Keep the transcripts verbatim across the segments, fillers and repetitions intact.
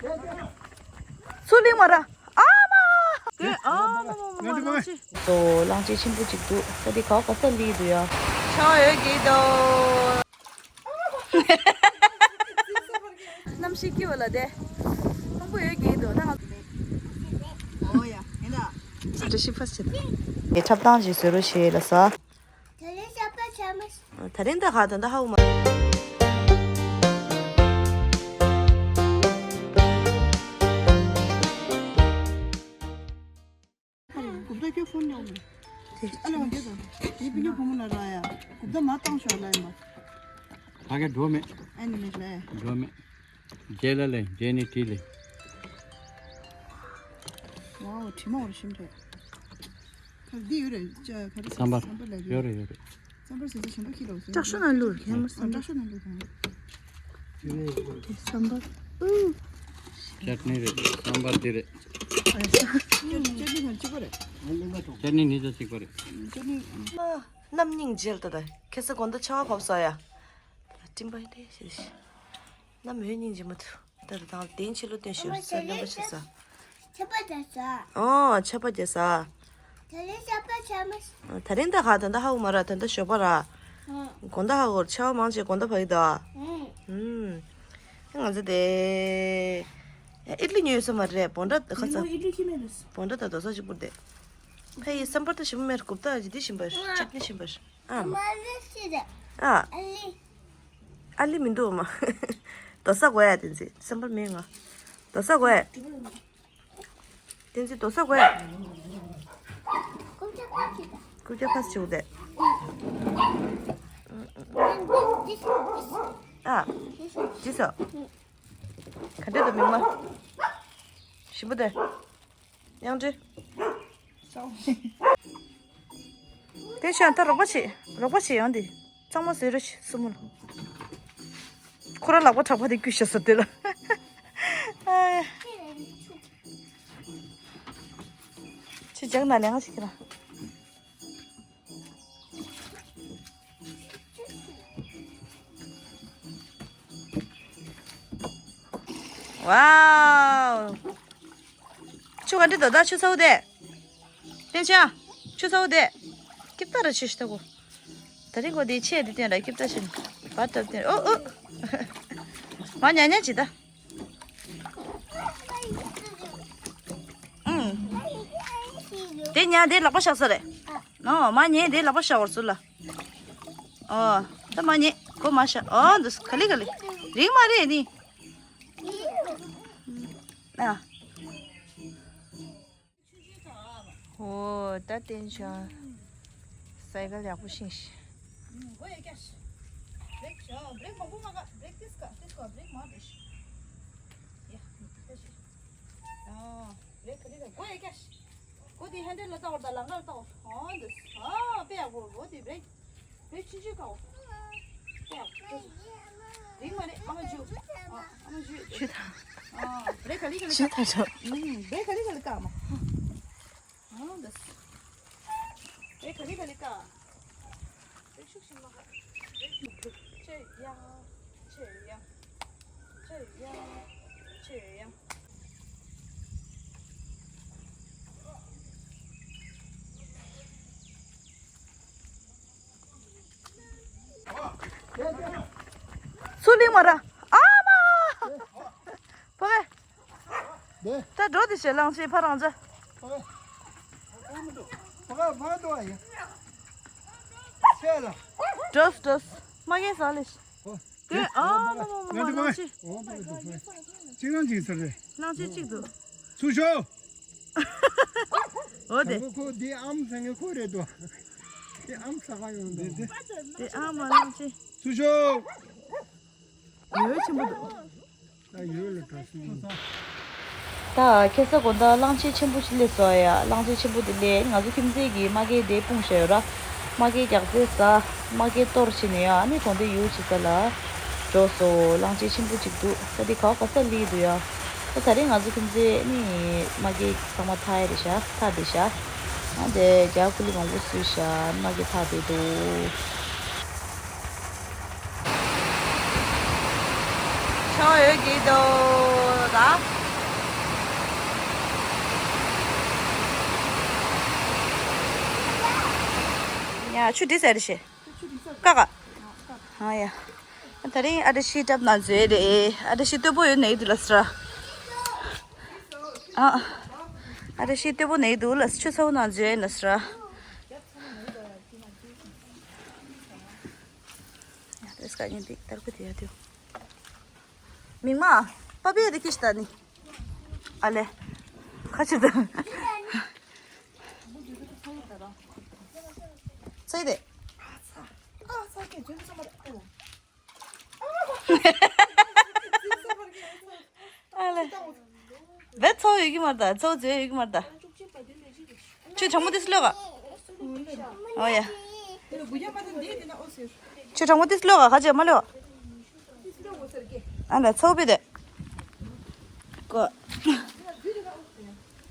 ཚུར་ལིང་མ་ར། ཨ་མ། དེ་ཨ་མ་མ་མ་མ་གླང་ཆེན། ཚོ་གླང་ཆེན་ཆེན་པོ་གཅིག་འདུག་ས་དེ་ག་ག་ས་ལི་འདུག་ཡ། ཆ་ཡོད་ཀྱི་འདུག་གནམ་གཤིས་སྐྱིད་པ་ལ་དེ། ཁང་པ་ཡོད་ཀྱི་འདུག་ད་ང་། ཨོ་ཡ་ཡིན་ད། ཨ་ཏྲ་ཤི་ཕ་སི་ཆེ་ད། དེ་འཁྲབ་སྟངས་ཅིག་བཟོ་རོགས་བྱེད་ལ་ས། ད་རིང་ཞག་པ་ཆ་མ་ཤི། ད་རིང་ད་ཧ་ད་ད་ཧ་འུ་མ། གུབ་ད་ཁྱོད་ཕོན་ཉོ་མེད། ཨ་ལ་ང་རྒྱལ་དང་། ངའི་པི་ཉོ་བུ་མོ་ལ་ར་ཡ། གུབ་ད་མ་བཏང་ཤོག་ལ་ཡིན་པ། ད་ག་འགྲོ་མེད། ཨ་ནི་མེད་ལ། འགྲོ་མེད། རྒྱལ་ལ་ལས་རྒྱལ་ནི་དྲིས་ལས། ཝའོ་དྲི་མ་འོར་ཤིན་རེད། ག་འདི་ཡོད་རེད་ཅ་ག་རེ་སམ་པར་སམ་པར་ལ་ཡོད་རེད་ཡོད་རེད། སམ་པར་ཟེར་ཚེ་ཞིམ་པོ་ཁྱི་ལོག་ཟེར། ཀྲག་ཤོ་ན་ལུར་ཁྱད་མ་སམ་པར། ཀྲག་ཤོ་ན་ལུར་དང་། དེ་སམ་པར། ཨུ། ཅད་ནི་རེད་སམ་པར་འདི་རེད། ཅད་ནི་དང་གཅིག་པ་རེད། ཅད་ནི་ནི་ཅ་གཅིག་པ་རེད། ཅད་ནི། མ། གནམ་སྙིང་རྗེ་ལ་ད་ད་ཁ་སང་དགོང་དག་ཆར་པ་བབས་སོང་ཡ། སྤྲིན་པ་འདི་ཞེས་ཤི། གནམ་འོད་སྙིང་རྗེ་མ་ཐུབ། ད་ད་དང་དེན་ཕྱི་ལོ་སྟོན་ཞོར་ས་རྣམ་པ་ཆེ་ས། ཆ་པ་རྒྱ་ས། ཨོ་ཆ་པ་རྒྱ་ས། ད་རིང་ཆ་པ་ཆ་མ་ཤི། ད་རིང་ད་ཧ་ད་ད་ཧ་འུ་མ་ར་ད་ད་ཞོགས་པ་ར། ཨང་། དགོང་དག་ཧ་གོར་ཆར་པ་མང་ཆེ་དགོང་དག་བབས་ཀྱི་ད། ཨང་། ཨུམ། ང་ཚོ་དེ། ཨིད་ལི་ཉོས་ས་མ་རེད་བོན་ཌ་ཁ་ས། ཨིད་ལི་ཁྱི་མེད་ལ། བོན་ཌ་ད་དོ་ས་ཅིག་པུར་དེ། ཕ་ཡི་སམ་པར་ད་ཞིམ་པོ་མེར་གུབ་ད་ཇི་དི་ཞིམ་པར་ཅིག་ནི་ཞིམ་པར། ཨ་མ་ལི་ཤི་རེད། ཨ། ཨ་ལི། ཨ་ལི་མི་འདུག་མ། དོ་ས་གོ་ཡ་དེ་ཚེ་སམ་པར་མེད་ང་། དོ་ས་གོ་ཡ། དེ་ཚེ་དོ་ས་གོ་ཡ། ཀུ་ཅ་ཕ་སི་ཆུ་དེ། ཨ། ཅི་ས། ག་འདྲ་དུ་མིག་མ། ཞིམ་པོ་དེ། དབྱངས་ཅན། དེ་བཞིན་ད་རོགས་པ་བྱེད། རོགས་པ་བྱེད་ཡང་དེ། གཙང་མ་བཟོས་རོགས་བྱེད་སྲུ་མོ་ལ། ཁོ་རང་ལག་པ་དྲག་པ་དེ་བརྐུས་བཞག་ས་དེ་ལ། ཨ། ཆུ་ཇག་ན་ལེང་ཞིག་ཁྱེར། ཝའོ། ཆུ་ག་འདྲི་དོ་ད་ཆུ་ཚ་བོ་དེ། བསྟན་ཆ། ཆུ་ཚ་བོ་དེ། སྐྱིབས་ད་ར་ཆུ་ཤི་ད་གོ། ད་རིང་གོ་དེ་ཆེ་དེ་བསྟན་ར་སྐྱིབས་ད་ཆེ་ནི། བར་ད་བསྟན་ཨོ་ཨོ། མ་ཉ་ཉ་ཅི་ད། ཨུང་། དེ་ཉ་དེ་ལག་པ་བཞག་ས་རེད། ཨོ་མ་ཉེ་དེ་ལག་པ་བཞག་བར་སུ་ལ། ཨོ། ད་མ་ཉེ་གོ་མ་བཞག་ཨོ་འདུག་ག་ལི་ག་ལི། རིང་མ་རེད་ནི། ཨ། ཨོ་ད་བསྟན་ཆ། སའི་ཀལ་ཡག་པོ་ཤིང་ཤི། ཁོ་དེ་ཧན་ཌལ་ལ་བཏགས་པ་དང་ལང་ཀར་བཏགས་པ། ཨོ་འདི། ཨ་དཔེ་ཡག་པོ། འོ་དེ་བྲེག་བྲེག་ཆུང་ཆུང་ཀའོ། དཔེ་ཡག་པོ། རིང་མ་རེད། ཨ་མ་འཇུ། ཨ་ཨ་མ་འཇུ། ཆུ་དང་། ཨ་བྲེག་ག་ལི་ག་ལི་ཆུ་ཀ། དང་ཆོ། ཨུམ་བྲེག་ག་ལི་ག་ལི་ཀ་མ། ཨོ་འདི། བྲེག་ག་ལི་ག་ལི་ཀ། བྲེག་ཤུགས་ཤིག་མ་ཀ། བྲེག་ཆེ་ཡ། ཆེ་ཡ། ཆེ་ཡ། ཆེ་ཡ། ཚུར་ལིང་མ་ར། ཨ་མ། ཕ་གི། ད་འགྲོ་དེ་བྱེད་གླང་ཆེན་ཕ་རང་ཅག་འགྲོ་འགྲོ། མ་གི་ཟ་ལེ། དེ་ཨ་མ་མ་མ་མ་གླང་ཆེན། གཅིག་རང་གཅིག་ཟེར་རེད། གླང་ཆེན་གཅིག་འདུག་ཚུར་ཤོག་འོ་དེ། ཁོ་ཁོ་དེ་ཨམ་ཟེར་མཁན་ཁོ་རེད་དོ། དེ་ཨམ་ཟ་ག་ཡོང་དོ། དེ་ཨ་མ་གླང་ཆེན། ཚུར་ཤོག་ཡོད་ཆེན་པོ་འདུག་ད་ཡོད་ལ་ག་སོང་། ད་ཁ་སང་དགོང་དག་གླང་ཆེན་ཆེན་པོ་ཞིག་སླེབས་སོང་ཡ། གླང་ཆེན་ཆེན་པོ་དེ་སླེབས། ང་ཚོ་ཁྱིམ་མཚེས་ཀྱི་མ་གི་དེ་སྤུངས་བཞག་ཡོད་ར། མ་གི་རྒྱགས་ཚད་ཟ། མ་གི་གཏོར་བྱས་ནས་ཡ། ཨ་ནི་དགོང་དག་ཡུལ་ཅིག་ས་ལ་འགྲོ་སོང་། གླང་ཆེན་ཆེན་པོ་ཅིག་འདུག་ས་དེ་ག་བ་ག་ས་སླེབས་འདུག་ཡ། ད་ད་རེས་ང་ཚོ་ཁྱིམ་མཚེས་ནི་མ་གི་ཚང་མ་ཐར་རེད་ཤག་ཐར་བསྡད་ཤག་ཨ་དེ་རྒྱ་ཀུ་ལི་མང་པོ་བསུས་ཤག་མ་གི་ཐར་བསྡད་འདུག་ཆར་པ་ཡོད་ཀྱི་འདུག་ཡ། ཆུ་འདྲི་ཟེར་ཞེ། ཀ་ཀ་ཨ་ཡ། ད་རིང་ཨ་བྲ་ཤི་ཏབ་ནང་འཛུལ་རེད། ཨ་བྲ་ཤི་སྟོད་པོ་ཡོད་ནའི་འདུག་ལ་སི་ར། ཨ། ཨ་བྲ་ཤི་སྟོད་པོ་ནའི་འདུག་ལ་སི། ཆུ་ཚ་བོ་ནང་འཛུལ་ཡོད་ན་སི་ར། ཡ། དེ་སྐད་ཉན་དེ་ཏར་ཁུ་དེ་ཡ་དེ། མིང་མ། པ་པའི་དེ་ཀི་ཤི་ད་ནི། ཨ་ལེ། ཁ་ཆུ་ད། ཚེ་དེ། ཨ་ལེ། བེ་ཚོ་ཡོད་ཀྱི་མ་རེད་ད། ཚོ་ཚོ་ཡོད་ཀྱི་མ་རེད་ད། ཁྱོད་གྲང་མོ་དེ་སློག་ག་ཨོ་ཡ། ཁྱོད་གྲང་མོ་དེ་སློག་ག་ཁ་ཆེ་མ་སློག་ཨ་ལེ་ཚོ་བེ་དེ། ཀོ།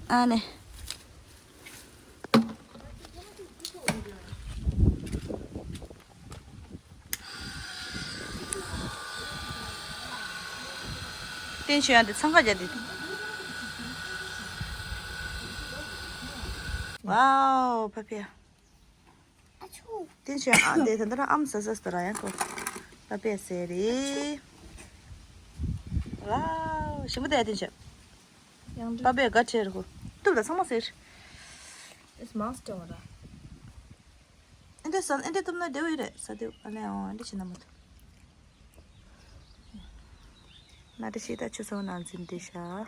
ཨ་ལེ། བསྟན་ཆོས་ཡང་དེ་འཚང་ཁ་རྒྱག་དེ། ཝའོ་ཕ་ཕིའ། བསྟན་ཆོས་ཨ་དེ་ད་ལྟ་རང་ཨམ་ཟ་ཟ་ཟ་ར་ཡང་ཁོ། ཕ་ཕིའ་ཟེར་རེད། ཝའོ་ཞིམ་པོ་དེ་བསྟན་ཆོས། ཡང་དེ། པ་ཕིའ་ག་ཁྲེར་ཁོ། ཏུབ་ད་ཚང་མ་ཟེར། ཨེ་མང་སྟེ་བ་ར། ཨེ་འདྲ་ཟ་ཨེ་འདྲ་བཏུབ་ན་བདེ་བོ་ཡོད་རེད་ཟ་བདེ་བོ། ཨ་ལེ་ཨོ་ཨེ་འདྲ་བྱེད་ན་མ་ཐུབ། ན་དེ་ཤི་ད་ཆུ་ཚོད་ནང་འཛིན་བདེ་ཤ། ཨ།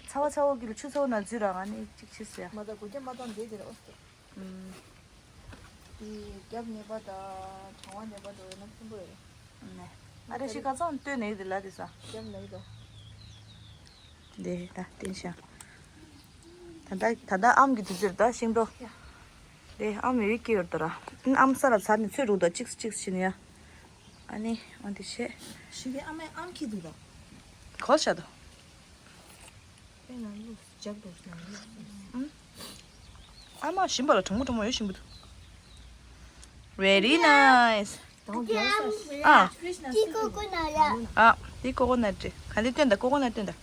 ཚ་བ་ཚ་བོ་གི་ལ་ཆུ་ཚོད་ནང་འཛུལ་ར་ང་ནི་གཅིག་ཤི་ཟེར། ཨུམ། དེ་རྒྱབ་ནད་པ་དང་གྲང་བ་ནད་པ་འགྲོ་ཡོད་ན་ཕན་པོ་ཡོད་རེད། ནས། ང་རེ་ཞིག་ཁ་སང་སྟོད་ནས་དེ་ལ་དེ་ས། རྒྱབ་ནས་དོ། དེ་ད་བསྟན་ཤག་ད་ལྟ་ད་ལྟ་ཨམ་གྱི་དུས་ཚོད་ད་ཤིང་ཏོག་ཡ། དེ་ཨམ་ཡོད་ཀྱི་ཡོད་དོ་ར། ཨམ་ས་ལ་ཚར་ནས་ཚོད་རུག་དོ་གཅིག་གཅིག་ཕྱིན་ཡ། ཨ་ནི་འོན་ཏེ་ཤེས། ཞིག་གི་ཨ་མའི་ཨམ་ཁྱི་འདུག་དོ། གོ་ཤ་དོ། ཨ་མ་ཞིམ་པ་ལ་གྲང་མོ་གྲང་མོ་ཡོད་ཞིམ་པོ་འདུག Very nice. ཨ། འདི་ཀོ་ཀོ་ནཊ་རེད། ག་འདི་སྟོན་དང་ཀོ་ཀོ་ནཊ་སྟོན་དང་།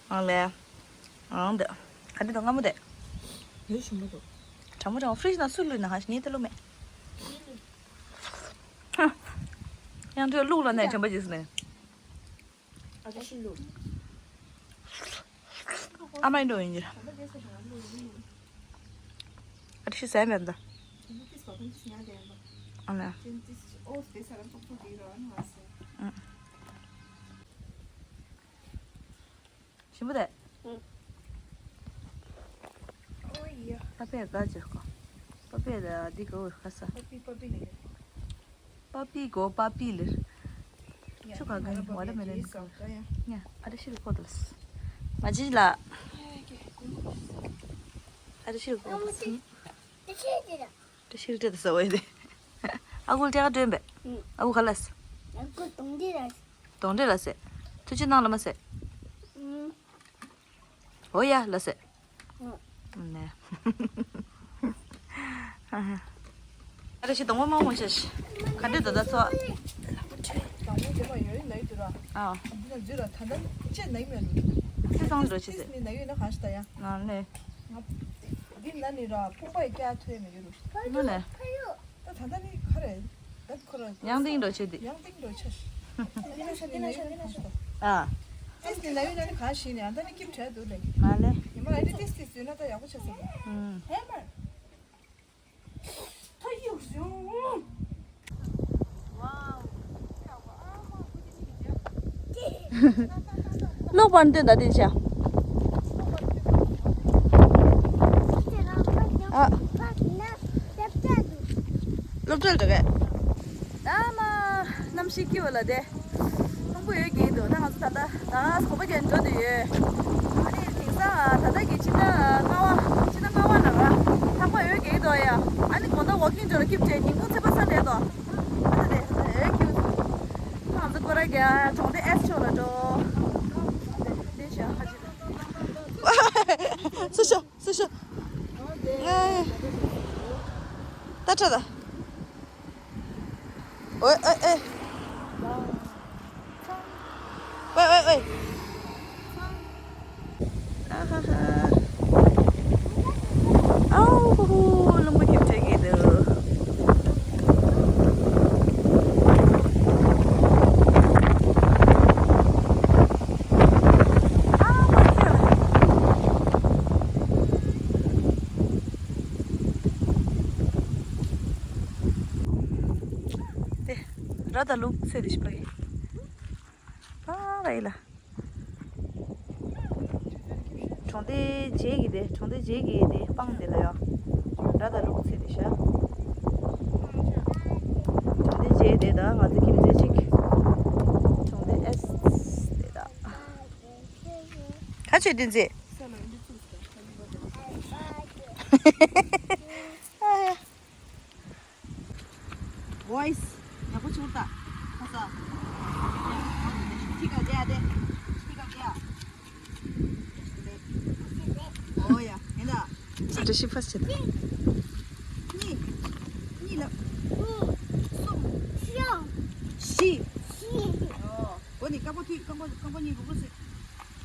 ཨང་ལེ། ཨང་འདི། ག་འདི་དང་སྔ་མོ་དེ། ཡོད་ཞིམ་པོ་འདུག་གྲང་མོ་གྲང་མོ་ཕི་རིཇ་ནང་སུ་བླུགས་ན་ཧ་ཤི་ངས་དེ་བླུགས་མེད། ཡང་དུ་བླུགས་ལ་ནས་དྲན་པ་ཇི་སི་ནས། ཨ་ཅག་ཤི་ལུ། ཨ་མ་ཡིན་འགྲོ་ཡིན་གྱི། ཨ་ཅག་ཤི་ཟ་མེད་འདི། ཨ་ལ། ཞིམ་པོ་དེ། ཨོ་ཡ། པ་པའི་དགའ་ཅིག་གོ། པ་པའི་ད་འདི་གོ་ཁ་ས། པ་པི་པ་པི་ལེ། པ་པི་གོ་པ་པི་ལེ། ཆུ་ག་ག་ནི་བ་ད་མེ་ལེ་ནི་གོ། ཉ་ཨ་རེ་ཤི་རི་གོ་ད་ལ་སི། མ་ཅི་ལ། ཨ་རེ་ཤི་རི་གོ་ད་ལ་སི། ཏི་ཤི་ཏི་ར། ཏི་ཤི་རི་ཏི་ད་ས་བའི་དེ། ཨ་ཁུལ་ཏེ་ག་སྒྲོན་པས། ཨ་ཁུ་ག་ལ་སི། ཨ་ཁུ་གདོང་འདྲེ་ལ་སི། གདོང་འདྲེ་ལ་སི། ཐུགས་རྗེ་གནང་ལ་མ་སི། ཨོ་ཡ་ལ་སེ། ནས། ཨ་རེ་ཞིག་གདོང་པ་མང་མོ་ཤ་ཤི། ག་འདྲེ་ད་ད་ཚོ། དང་པོ་དེ་མ་ཡོད་ན་ཡོད་དུ་ར། ཨ། འདི་ན་འཛུལ་ར་ད་ལྟ་ཅེ་ན་ཡོད་མེད་འདུག་ཚེ་སང་འགྲོ་ཆེ་ཟེར། ནི་ན་ཡོད་ན་གང་ཞིག་ད་ཡ། ང་ནས། ང་། འདི་ན་ནི་ར་ཕུང་པ་ཡི་སྐྱ་ཐོས་མེད་ཡོད་རུ། ནོ་ནས། ད་ད་ལྟ་ནི་ག་རེ། ད་ཁོ་རང་ཡང་ཏིང་འགྲོ་ཆེ་དེ། ཡང་ཏིང་འགྲོ་ཆེ། ཏེས་ནི་ན་ཡོད་ན་གང་ཞིག་ཨ། ཏེས་ནི་ན་ཡོད་ན་ནི་གང་ཞིག་ནི་ཨ་ད་ནི་སྐྱིབས་བྲལ་འདུག་ལེ། མ་ལེ། ཉི་མ་ཨ་ནི་ཏེས་ཏེས་ཟོས་ན་ད་ཡག་པོ་ཆགས་སོང་། ཧེ་མར། ད་ཡོད་བྱུང་། ལོག་པར་འདོན་ད་དེ་བྱ། ཨ། སློབ་གྲྭར་འགྲོ་གས། ཨ་མ། གནམ་གཤིས་སྐྱིད་པ་ལ་དེ། ཕུང་པོ་ཡོད་ཀྱི་འདུག་ད་ང་ཚོ་ད་ལྟ་ད་གོ་པ་རྒྱག་འགྲོ་དུ་ཡོད། ཨ་ནི་དེང་སང་ད་ལྟ་གི་ཕྱི་ཟླ་ལྔ་པ་ཕྱི་ཟླ་ལྔ་པ་ནང་ལ་ཐག་པ་ཡོད་ཀྱི་འདུག་ཡ། ཨ་ནི་དགོང་དག་ཝོག་ཀིང་འགྲོ་ལ་སྐྱིད་བྱས་ཉིན་གུང་ཚེས་པ་ས་འདྲེ་འདུག་ཨ་ད་དེ་ད་ཡོད་ཀྱི་འདུག་ང་ཚོ་སྐོར་ར་རྒྱག་གྲོང་སྡེ་ཨེས་ཕྱོགས་ལ་འགྲོ། དེ་ཤ་ཧ་ཅི། སུ་ཤོ་སུ་ཤོ། ང་ད་ཁྲ་ད། ཨོའི་ཨོའི་ཨོའི། ཨོའི་ཨོའི་ཨོའི། ཨ་ཧ་ཧ། ཨའོ་ཧུ་ཧུ། རླུང་བུ་རྒྱབ་འཕྲད་ཀྱི་འདུག་ཨ་མ་ཁྱོད། དེ་ར་དང་ལུག་ཚེ་དེ་ཤི་པ་ཡིན། ཨ་ར་ཡིན་ལ། གྲོང་སྡེ་རྗེས་ཀྱི་དེ། གྲོང་སྡེ་རྗེས་ཀྱི་དེ་སྤང་དེ་ལ་ཡ། ར་དང་ལུག་ཚེ་དེ་ཤ། གྲོང་སྡེ་རྗེས་དེ་དང་ང་ཚོ་ཁྱིམ་མཚེས་གཅིག་གྲོང་སྡེ་ཨེས་དེ་དང་། ཁ་ཆོས་བདུན་ཚེ། ཨ་ཡ། Voice ཡག་པོ་བྱུང་ད། ཁ་ས། ཐིག་ག་རྒྱ་དེ། ཐིག་ག་རྒྱ། ཨོ་ཡ། ཡིན་ད། ཨ་འདྲ་ཤི་ཕ་སི་བྱེད་ད། གཉིས། གཉིས་ལ། གསུམ། བཞི། ཨོ། འགོ་ནས་རྐང་པ་མཐུད། རྐང་པ། རྐང་པ་གཉིས་རུག་རུག་བྱེད།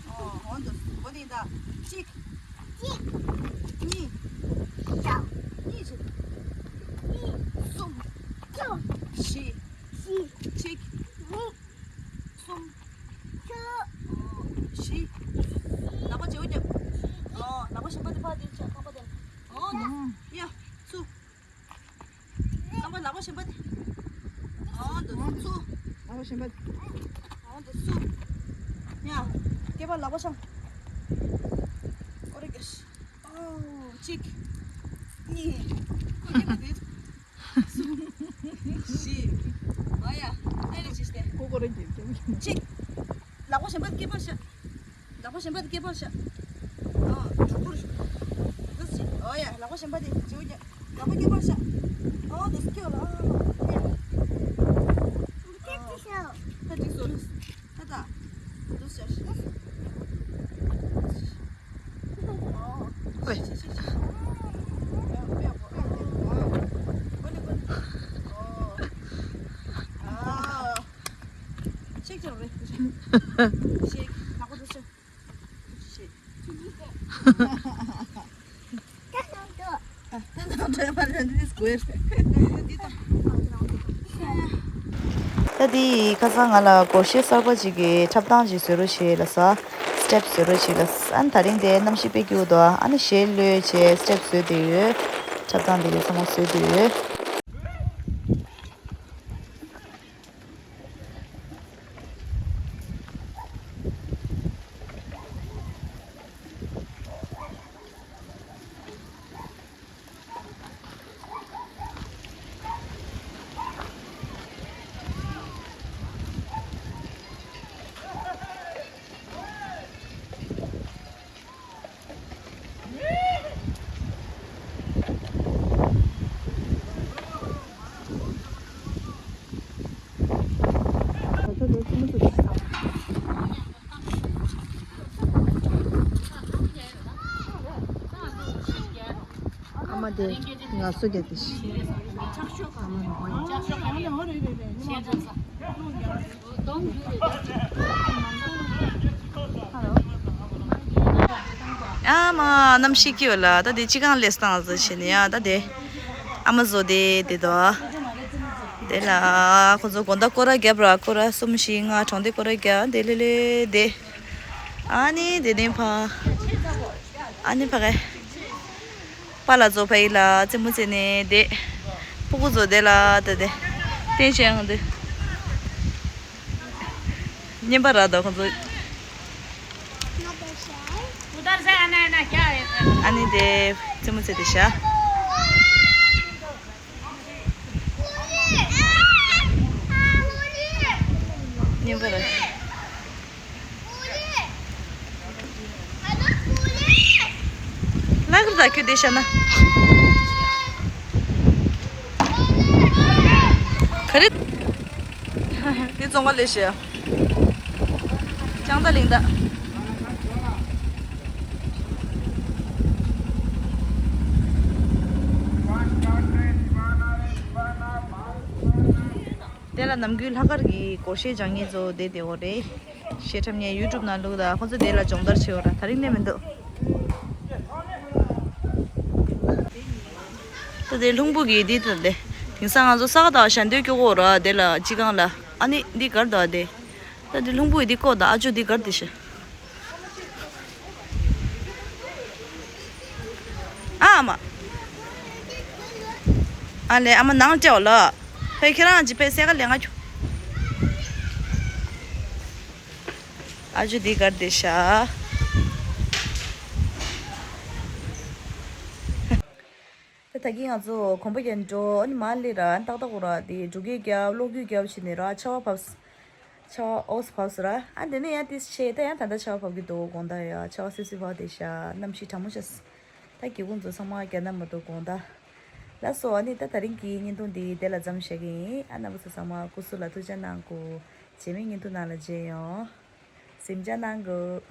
ཨོ། འོ་འདུག་འགོ་ནས་ད། གཅིག་གཅིག་གཉིས། གཉིས་བྱེད། གཉིས། གསུམ། གསུམ། བཞི། བཞི། གཅིག་གཉིས། གསུམ། བཞི། ལག་པ་བརྗེ་པོ་རྒྱབ། ཨོ། ལག་པ་གཞན་པ་དེ་ཕར་དེ་བྱས། རྐང་པ་དེ། ཨོ་འདུག་ཡ། ཚུར། རྐང་པ། ལག་པ་གཞན་པ་དེ། ཨོ་འདུག་ཚུར། ལག་པ་གཞན་པ་དེ། ཨོ་འདུག་ཚུར། ཡ། སྐེད་པ། ལག་པ་འཆང་། ཨོ་རེ་ག་ཤི། ཨོ། གཅིག་གཉིས། ཁོ་སྐེད་པ་དེ། གསུམ། བཞི། ཨོ་ཡ། ཨེ་རེ་ཅི་སྟེ། ཁོ་ཁོ་རེ་གྱིས་ཀྱང་། གཅིག་ལག་པ་གཞན་པ་སྐེད་པར་བཞག་ལག་པ་གཞན་པ་སྐེད་པར་བཞག་ཨོ། གྲུག་གྲུག་རེ་ཞིག་འདི་ཅི། ཨོ་ཡ། ལག་པ་གཞན་པ་དེ་ཅི་བོ་རྒྱག་ལག་པ་སྐེད་པར་བཞག་ཨོ་འདི་སྐྱོ་ལ། ཨོ་ཡ། ད་ཅིག་སོ་ལ། ད་ད། འདུག་བྱས། ཨོ། ཨོའི། ཨ། ཤེག་ཅོ་རེད། ཤེག་ལག་པ་འདུག་བྱས། ཤེག་ད་འདི་ཁ་སང་ང་ལ་སྒོར་གཞས་གསར་པ་ཅིག་གི་འཁྲབ་སྟངས་ཅིག་བཟོ་རོགས་བྱེད་ལབ་ས། སི་ཊེབ་བཟོ་རོགས་བྱེད་ལབ་ས། ཨ་ནི་དེ་རིང་དེ་གནམ་གཤིས་དཔེ་སྐྱིད་པོ་འདུག་ཨ་ནི་གཞས་གླུ་བྱས། སི་ཊེབ་བཟོས་བསྡད་ཡོད། འཁྲབ་སྟངས་དེ་གའི་ཚང་མ་བཟོས་བསྡད་ཡོད། ཨ་མ་དེ་ང་སོ་རྒྱག་དེ་ཤི། ཨ་མ་གནམ་གཤིས་སྐྱིད་པ་ལ་ད་དེ་ཅི་གང་ལས་སྟངས་ཟེར་བྱས་ནས་ཡ། ད་དེ་ཨ་མ་བཟོ་དེ་དེ་དོ། དེ་ལ་ཁོ་ཚོ་དགོང་དག་སྐོར་ར་བརྒྱབ་ར། སྐོར་ར་གསུམ་བཞི་ལྔ་གྲོང་སྡེ་སྐོར་ར་བརྒྱབ། དེ་ལེ་ལེ་དེ། ཨ་ནི་དེ་ནས་ཕ། ཨ་ནི་ཕ་གི། པཱ་ལགས་ཚོ་ཕ་གི་ལ་རྩེད་མོ་རྩེ་ནས་བསྡད། ཕྲུ་གུ་ཚོ་དེ་ལ་ད་དེ་བསྟན་བྱས་ཡོང་དུས། རྔན་པ་རག་འདུག་ཁོང་ཚོ། ཨ་ནི་དེ་རྩེད་མོ་རྩེ་དེ་ཤ། རྔན་པ་རག་ལ་གར་ད་ཁྱོད་དེ་ཤ་ན། ག་རེ། དེ་བཙོང་བ་ལས་ཤེས། ལྕང་ད་ལིང་ད། དེ་ལ་ནམ་རྒྱུན་ལྷག་དཀར་གྱི་སྒོར་གཞས་སྦྱང་མཁན་ཚོ་བསྡད་བསྡད་ཡོད་རེད། གཞས་འཁྲབ་མཁན་ཡུ་ཊུབ་ནང་བླུགས་དང་། ཁོང་ཚོ་དེ་ལ་སྦྱོང་བརྡར་བྱེད་ཡོད་ར། དེ་རིང་སླེབས་མི་འདུག་ད་དེ་ལྷུང་པོ་གི་འདི་ད་དེ། དེང་སང་ང་ཚོ་ས་ག་ཟླ་བ་ཞལ་འདོན་སྐྱོ་གོ་ར། དེ་ལ་སྤྱི་ཁང་ལ། ཨ་ནི་འདི་གར་འདུག་ཨ་དེ། ད་དེ་ལྷུང་པོ་ཡི་འདི་བཀོག་དང་། ཨ་ཅོ་འདི་གར་དེ་ཤ། ཨ་མ། ཨ་ལེ། ཨ་མ་ནང་སྤྲད་ལ། ཕེ་ཁྱེད་རང་ཅི་ཕེ་སེ་ག་ལེ་ང་ཁྱོ། ཨ་ཅོ་འདི་གར་དེ་ཤ། ད་ད་གིན་ང་ཚོ་གོམ་པ་རྒྱག་འགྲོ། ཨ་ནི་མ་ལེ་ར་ཏག་ཏག་གོ་ར་དེ་འགྲོ་སྐད་རྒྱབ་གློག་སྐུད་རྒྱབ་བྱས་ནས་ར་ཆར་པ་བབས། ཆར་པ་ཨོས་བབས་སོང་ར། ཨ་དེ་ནས་ཡང་ཏིས་ཆེ། ད་ཡང་ད་ལྟ་ཆར་པ་བབས་ཀྱི་འདུག་དགོང་དག་ཡ་ཆར་པ་སིབ་སིབ་བབས་བསྡད་ཤག་གནམ་གཤིས་གྲང་མོ་ཤག་ད་སྒེའུ་ཁུང་ཚོ་ཚང་མ་རྒྱག་ན་མ་གཏོགས་དགོང་དག་ལགས་སོ། ཨ་ནི་ད་ད་རིང་གི་བརྙན་ཐུང་འདི་དེ་ལ་མཚམས་བཞག་གི་ཡིན། ཨ་རྣམ་པ་ཚོ་ཚང་མ་སྐུ་གཟུགས་ལ་ཐུགས་ཅག་གནང་གོ། རྗེས་མའི་བརྙན་ཐུང་ནང་ལ་མཇལ་ཡོང་། གཟིམ་ཅག་གནང་གོ།